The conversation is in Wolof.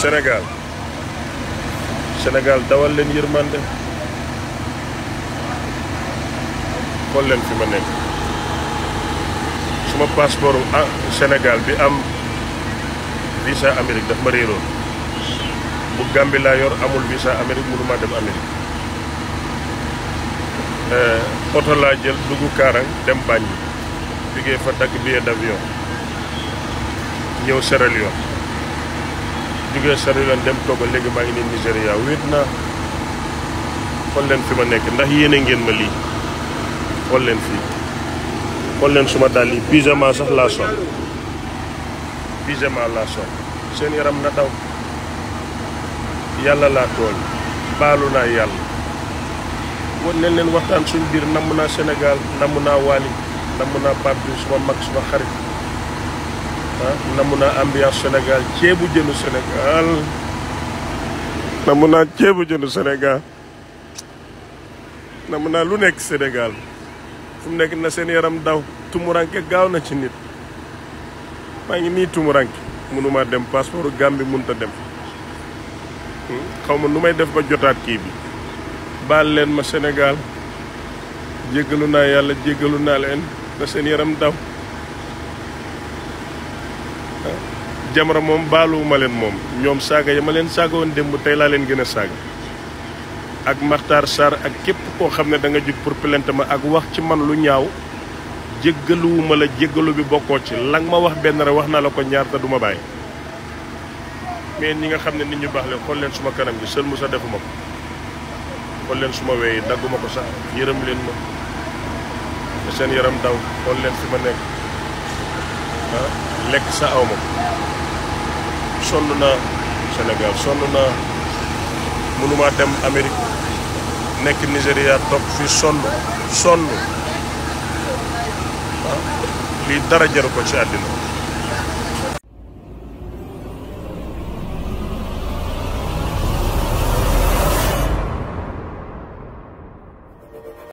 Sénégal Sénégal dawal leen yërmande xool leen fi ma nekk suma passeport Sénégal bi am visa Amérique daf ma réeroon bu Gambie laa yor amul visa Amérique mënuma dem Amérique oto laa jël dugg Kaarang dem Banjul jógee fa dagg billet d'avion ñëw Sierra Leone jógee Sierra Leone dem Togo léegi maa ngi nii Nigéria wéet naa xool leen fi ma nekk ndax yéene ngeen ma lii xool leen fii xool leen suma dàll yi pyjama sax laa sol pyjama laa sol seen yaram na daw yàlla laa tooñ baalu naa yàlla wan leen leen waxtaan suñ biir namm naa Sénégal namm naa Wally namm naa Pape Diouf suma mag suma xarit namm naa ambiance Sénégal ceebu jënu Sénégal namm naa ceebu jënu Sénégal namm naa lu nekk Sénégal fu mu nekk na seen yaram daw tumuranke gaaw na ci nit maa ngi nii tumuranke mënuma dem passeport Gambie mënut a dem xaw ma nu may def ba jotaat kii bi baal leen ma Sénégal jéggalu naa yàlla jéggalu naa leen na seen yaram daw Jamra moom baaluwuma leen moom ñoom saaga ya ma leen saaga woon démb tey laa leen gën a saaga ak Makhtar Sarr ak képp koo xam ne da nga jug pour plainte ma ak wax ci man lu ñaaw jéggaluwuma la jéggalu bi bokkoo ci lang ma wax benn rek wax naa la ko ñaar te du ma bàyyi mais ñi nga xam ne nit ñu baax leen xool leen suma kanam gi sël mu sa defuma ko xool leen suma weyi dagguma ko sax yërëm leen ma te seen yaram daw xool leen fi ma nekk lekk sa aw ma ko sonn naa Sénégal sonn naa mënumaa dem Amérique nekk Nigéria toog fi sonn lii dara jaru ko ci àddina